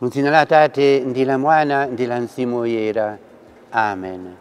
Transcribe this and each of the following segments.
Mu dzina la Atate ndi la Mwana ndi la Mzimu Woyera. Amen.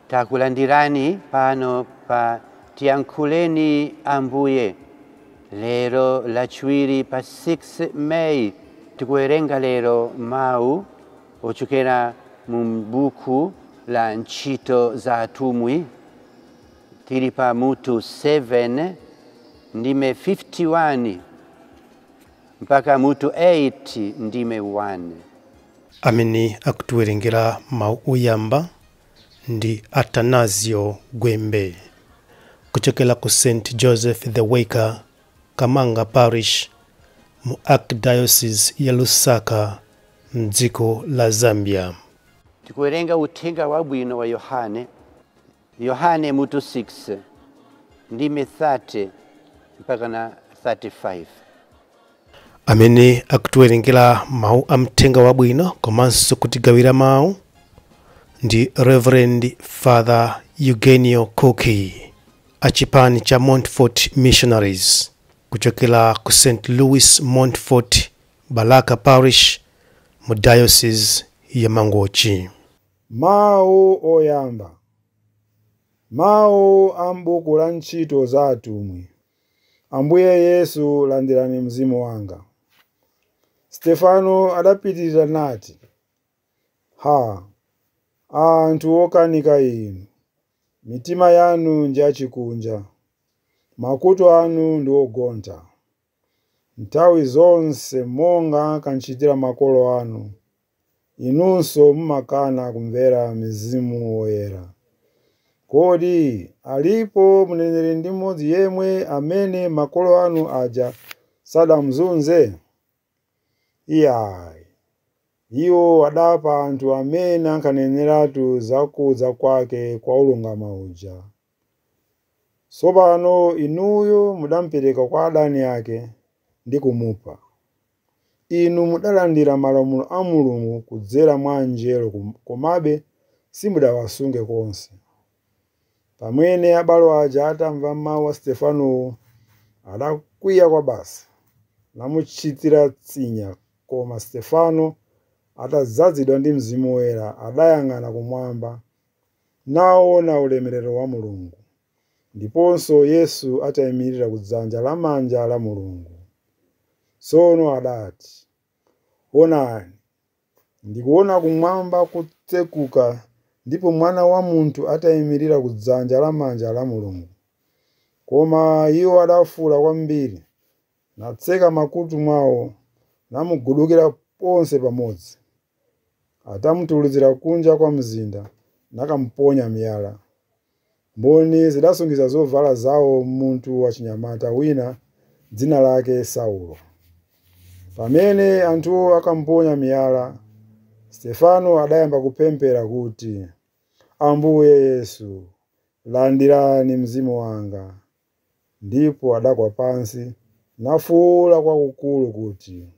Takulandirani pano pa Tiyankhuleni Ambuye lero Lachiwiri pa 6 Meyi. Tikuwerenga lero mawu ochokera mu buku la Ntchito za Atumwi. Tili pa mutu 7, ndime 51 mpaka mutu 8, ndime 1. Amene akutiwerengera mawu oyamba ndi Atanasio Gwembe kuchokera ku St Joseph the Worker, Kamanga Parish, mu Archdiocese ya Lusaka, mdziko la Zambia. Tikuwerenga Uthenga Wabwino wa Yohane, Yohane mutu 6, ndime 30 mpaka na 35. Amene akutiwerengera mawu a mthenga wabwino komanso kutigawira mawu ndi Reverend Father Eugenio Koki achipani cha Montfort Missionaries kuchokera ku St Louis Montfort, Balaka Parish, mu Diocese ya Mangochi. Mawu oyamba. Mawu a m'buku la Ntchito za Atumwi. Ambuye Yesu, landirani mzimu wanga. Stefano adapitirira nati, "Ha, anthu okanika inu, mitima yanu ndi yachikunja, makutu anu ndi ogontha. Nthawi zonse monga ankachitira makolo anu, inunso mumakana kumvera Mzimu Woyera. Kodi alipo mneneri ndi mmodzi yemwe amene makolo anu aja sadamuzunze? Iyayi, iwo adapha anthu amene ankaneneratu za kudza kwake kwa Wolungama uja. Tsopano inuyo mudamupereka kwa adani ake ndi kumupha. Inu mudalandira malamulo a Mulungu kudzera mwa angelo, komabe simudawasunge konse." Pamene abale aja atamva mawu a Stefanowo, adakwiya kwabasi, namuchitira tsinya. Koma Stefano, atadzazidwa ndi Mzimu Woyera, adayang'ana kumwamba naona ulemerero wa Mulungu, ndiponso Yesu atayimirira kudzanja lamanja la Mulungu. Tsono adati, "Onani, ndikuona kumwamba kutsekuka ndipo Mwana wa Munthu atayimirira kudzanja lamanja la Mulungu." Koma iwo adafuwula kwambiri, natseka makutu mwawo, namugudukira ponse pamodzi. Atamutulutsira kunja kwa mzinda, nakamuponya miyala. Mboni zidasungiza zovala zawo munthu wachinyamata wina dzina lake Saulo. Pamene anthuwo akamuponya miyala, Stefano adayamba kupemphera kuti, "Ambuye Yesu, landirani mzimu wanga." Ndipo adagwa pansi nafuwula kwakukulu kuti,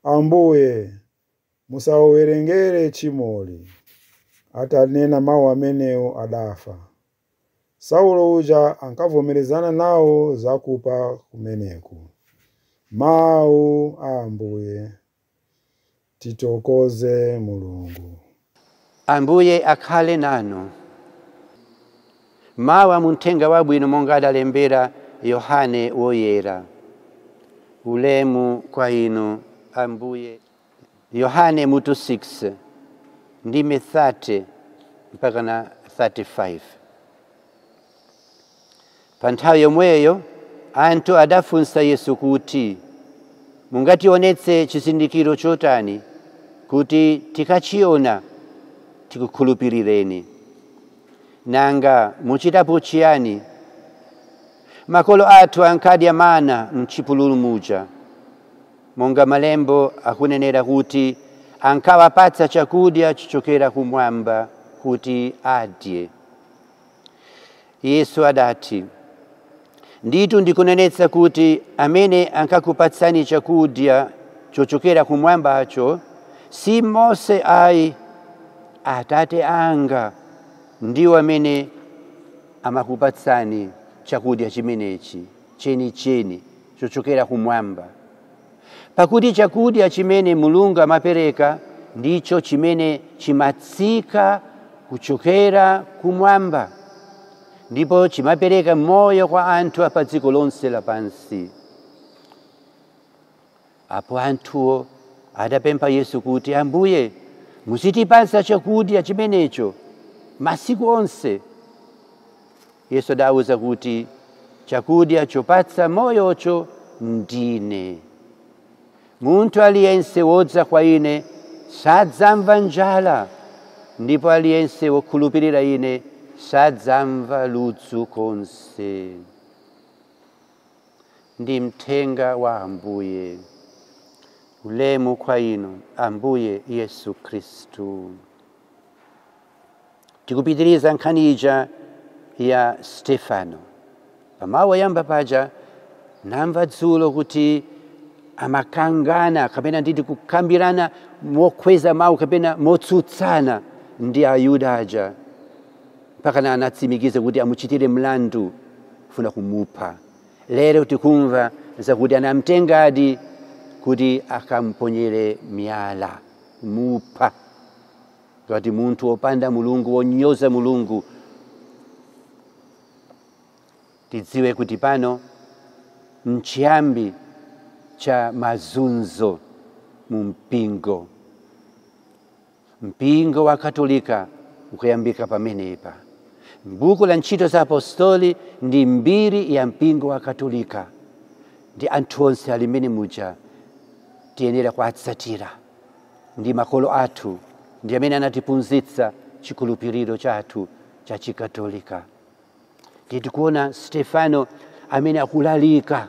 "Ambuye, musawawerengere tchimoli." Atanena mawu amenewo, adafa. Saulo uja ankavomerezana nawo zakupha kumeneku. Mawu a Ambuye. Titokoze Mulungu. Ambuye akhale nanu. Mawu a Muthenga Wabwino monga adalembera Yohane Woyera. Ulemu kwa inu, Ambuye. Yohane mutu 6, ndime 30 mpaka na 35. Pa nthawi yomweyo anthu adafunsa Yesu kuti, "Mungationetse chizindikiro chotani kuti tikachiona tikukhulupirireni? Nanga muchitapo chiyani? Makolo athu ankadya mana mchipululu muja, monga malembo akunenera kuti, 'Ankawapatsa chakudya chochokera kumwamba kuti adye.'" Yesu adati, "Ndithu ndikunenetsa kuti amene ankakupatsani chakudya chochokera kumwambacho si Mose ayi, Atate anga ndiwo amene amakupatsani chakudya chimenechi chenicheni chochokera kumwamba. Pakuti chakudya chimene Mulungu amapereka ndicho chimene chimatsika kuchokera kumwamba, ndipo chimapereka moyo kwa anthu apa dziko lonse lapansi. Apo anthuwo adapempha Yesu kuti, Ambuye, muzitipatsa chakudya chimenecho masiku onse. Yesu adawuza kuti, chakudya chopatsa moyocho ndine. Munthu aliyense wodza kwa ine sadzamva njala, ndipo aliyense wokhulupirira ine sadzamva ludzu konse. Ndi mthenga wa Ambuye. Ulemu kwa inu, Ambuye Yesu Khristu. Tikupitiriza nkhani ija ya Stefano. Pamawu oyamba paja namva dzulo kuti amakangana kapena nditi kukambirana mokweza mawu kapena motsutsana ndi Ayuda aja, mpaka anatsimikiza kuti amuchitire mlandu kufuna kumupha. Lero tikumva zakuti anamtengadi kuti akamponyere miyala, mupha, ngati munthu wopanda Mulungu, wonyoza Mulungu. Tidziwe kuti pano mchiyambi cha mazunzo mu mpingo. Mpingo wa Katolika ukuyambika pamenepa. Buku la Ntchito za Apostoli ndi mbiri ya mpingo wa Katolika, ndi anthu onse alimene muja tiyenera kuwatsatira. Ndi makolo athu ndi amene anatiphunzitsa chikhulupiriro chathu cha Chikatolika. Tikuona Stefano amene akulalika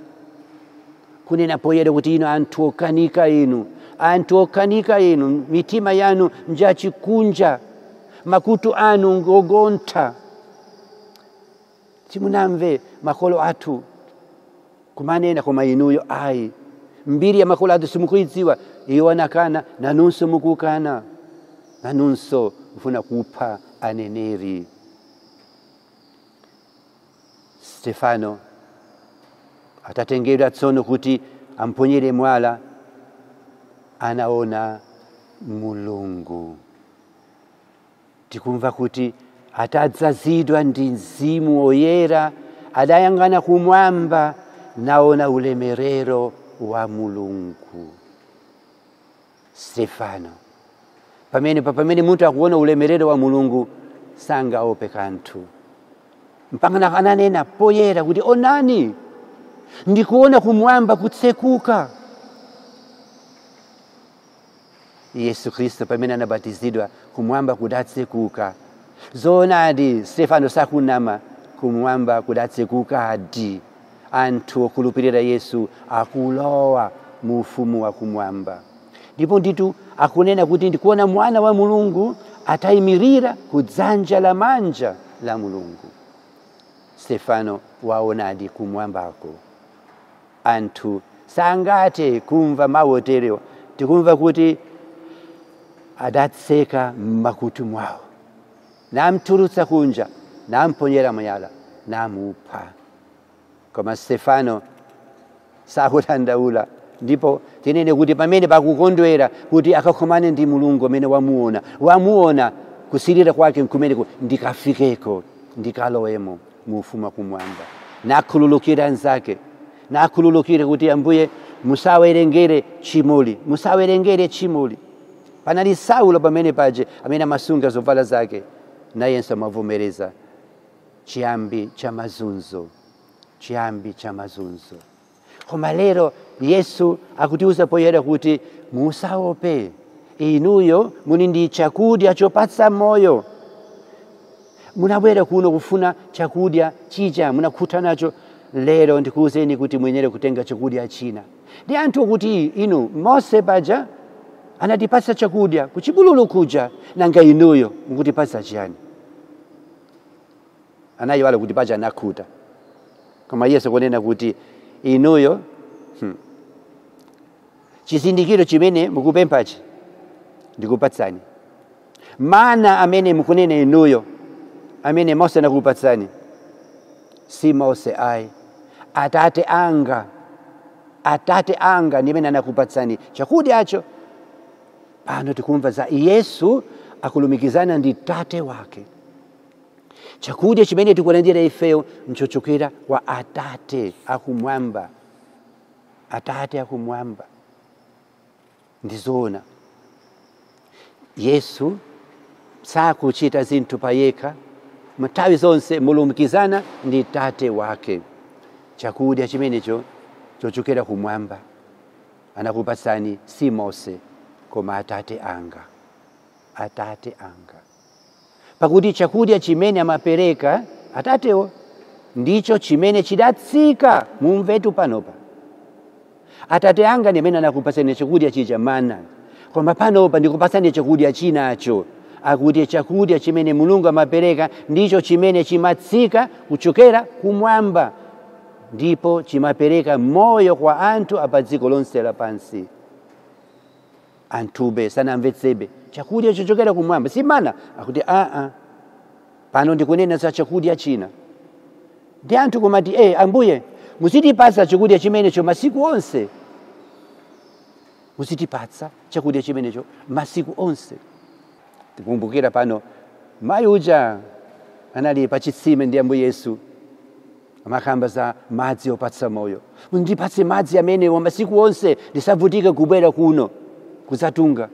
kunena poyera kuti inu anthu okanika inu, anthu okanika inu, mitima yanu njachikunja, makutu anu ngogontha. Simunamve makolo athu kumanena, koma inuyo ayi. Mbiri ya makolo athu simukuidziwa. Iwo anakana, nanunso mukukana, nanunso mufuna kupha aneneri. Stefano atatengedwa tsono kuti amponyere mwala, anaona Mulungu. Tikumva kuti atadzazidwa ndi Mzimu Woyera, adayang'ana kumwamba naona ulemerero wa Mulungu. Stefano pamene munthu akuona ulemerero wa Mulungu sangaope kanthu. Mpaka ananena poyera kuti, onani, ndikuona kumwamba kutsekuka. Yesu Khristu pamene anabatizidwa kumwamba kudatsekuka. Zoonadi, Stefano sakunama, kumwamba kudatsekukadi. Anthu okhulupirira Yesu akulowa mu ufumu wa kumwamba. Ndipo nditu akunena kuti ndikuona mwana wa Mulungu atayimirira kudzanja lamanja la Mulungu. Stefano waonadi kumwambako. Anthu sangathe kumva mawu oterewa. Tikumva kuti adatseka m'makutu mwawo, namtulutsa kunja, namponyera miyala, namupha. Koma Stefano sakudandaula, ndipo tinene kuti pamene pakukondwera kuti akakhomane ndi Mulungu amene wamuona, wamuona kusirira kwake nkumeneko, ndikafikeko, ndikalowemo mu ufumu wa kumwamba. Nakhululukira anzake, nakhululukira kuti Ambuye musawerengere chimoli, musawerengere chimoli. Panali Saulo pamene paje amene amasunga zovala zake, nayenso amavomereza. Chiyambi cha mazunzo, chiyambi cha mazunzo. Koma lero Yesu akutiuza poyera kuti musaope, inuyo muli ndi chakudya chopatsa moyo. Munabwera kuno kufuna chakudya chija munakhuta nacho, lero ndikuwuzeni kuti muyenera kutenga chakudya china. Ndi anthu kuti inu Mose paja anatipatsa chakudya kuchipululu kuja, nanga inuyo mukutipatsa chiyani? Anayiwala kuti paja anakhuta. Koma Yesu kunena kuti inuyo chizindikiro chimene mukupemphachi ndikupatsani, mana amene mukunena inuyo amene Mose anakupatsani si Mose ayi, Atate anga Atate anga ndimene anakupatsani chakudyacho. Pano tikumva za Yesu akulumikizana ndi tate wake. Chakudya chimene tikulandira ifeyo nchochokera kwa Atate akumwamba. Atate akumwamba. Ndizoona Yesu sakuchita zinthu payekha, nthawi zonse mulumikizana ndi tate wake. Chakudya chimenecho chochokera kumwamba anakupatsani si Mose koma Atate anga. Atate anga. Pakuti chakudya chimene amapereka Atatewo ndicho chimene chidatsika. Mumvetu panopa, Atate anga ndi amene anakupatsani chakudya chija mana, koma panopa ndikupatsani chakudya chinacho. Akuti chakudya chimene Mulungu amapereka ndicho chimene chimatsika kuchokera kumwamba, ndipo chimapereka moyo kwa anthu apa dziko lonse lapansi. Anthube sanamvetsebe chakudya chochokera kumwamba si mana. Akuti aa, pano ndikunena za chakudya china. Ndi anthu kumati Ambuye muzitipatsa chakudya chimenecho masiku onse, muzitipatsa chakudya chimenecho masiku onse. Tikumbukira pano mayi uja anali pachitsime ndi Ambuye Yesu, amakamba za madzi opatsa moyo. Mundipatse madzi amenewo masiku onse, ndisavutike kubwera kuno kuzatunga.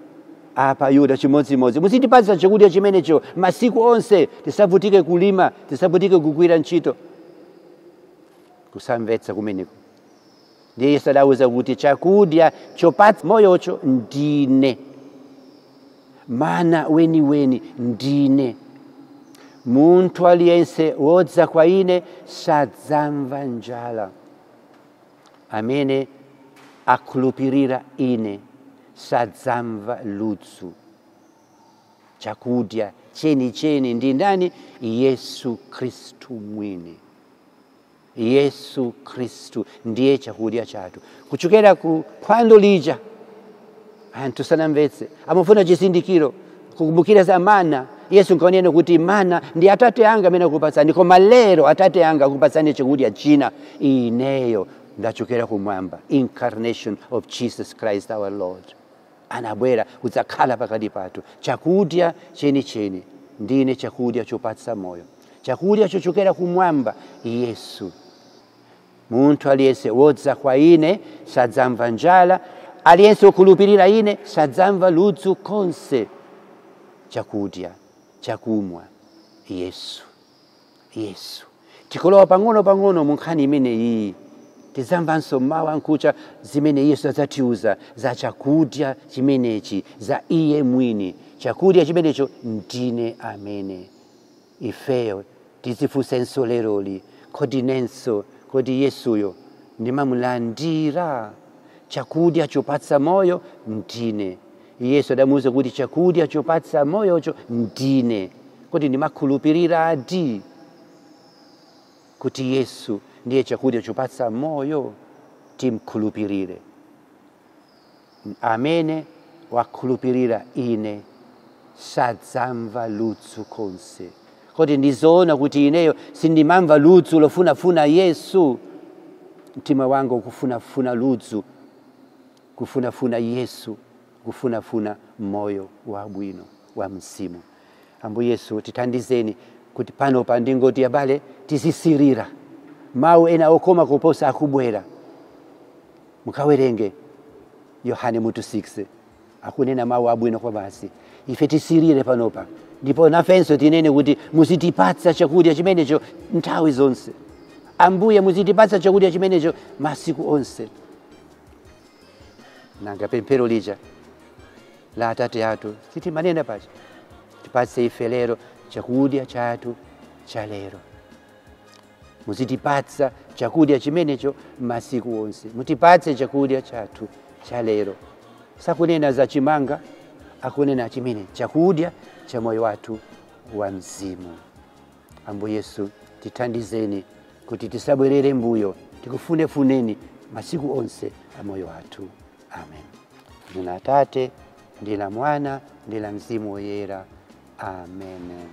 Apa Yuda chimodzimodzi, muzitipatsa chakudya chimenecho masiku onse, tisavutike kulima, tisavutike kugwira ntchito. Kusamvetsa kumeneko. Ndiye Yesu adauza kuti chakudya chopatsa moyocho ndine, mana weniweni ndine. Munthu aliyense wodza kwa ine sadzamva njala, amene akhulupirira ine sadzamva ludzu. Chakudya chenicheni ndi ndani? Yesu Khristu mwini. Yesu Khristu ndiye chakudya chathu. Kuchokera ku phwando lija anthu sanamvetse, amafuna chizindikiro, kukumbukira za mana. Yesu nkaonena kuti mana ndi Atate anga amene akupatsani, koma lero Atate anga akupatsani chakudya china, ineyo ndachokera kumwamba. Incarnation of Jesus Christ our Lord anabwera kudzakhala pakati pathu. Chakudya chenicheni ndine chakudya chopatsa moyo, chakudya chochokera kumwamba, Yesu. Munthu aliyense wodza kwa ine sadzamva njala, aliyense wokhulupirira ine sadzamva ludzu konse. Chakudya chakumwa Yesu. Yesu. Tikolowa pang'ono pang'ono mu nkhani imeneyi, tizamvanso mawu ankucha zimene Yesu adzatiuza za chakudya chimenechi, za iye mwini. Chakudya chimenecho ndine amene. Ifeyo tizifunsenso leroli, kodi nenso, kodi Yesuyo ndimamulandira? Chakudya chopatsa moyo ndine. Yesu adamuuza kuti chakudya chopatsa moyocho ndine. Kodi ndimakhulupirira adi kuti Yesu ndiye chakudya chopatsa moyo? Timkhulupirire. Amene wakhulupirira ine sadzamva ludzu konse. Kodi ndizoona kuti ineyo sindimamva ludzu lofunafuna Yesu? Mtima wanga ukufunafuna ludzu, kufunafuna Yesu, kufunafuna moyo wabwino wa mzimu. Ambuye Yesu tithandizeni kuti panopa ndingoti abale tizisirira mawu ena okoma kuposa akubwera. Mukawerenge Yohane mutu 6 akunena mawu abwino kwa basi. Ife tisirire panopa, ndipo nafenso tinene kuti muzitipatsa chakudya chimenecho nthawi zonse. Ambuye muzitipatsa chakudya chimenecho masiku onse. Nanga pemphero lija la Atate athu sitimanena pacha, tipatse ife lero chakudya chathu cha lero. Muzitipatsa chakudya chimenecho masiku onse. Mutipatse chakudya chathu cha lero. Sakunena za chimanga, akunena chimene chakudya cha moyo wathu wa mzimu. Ambuye Yesu tithandizeni kuti tisabwerere mbuyo, tikufunefuneni masiku onse a moyo wathu. Amen. Ndina Atate, ndina Mwana, ndina Mzimu Woyera. Amen.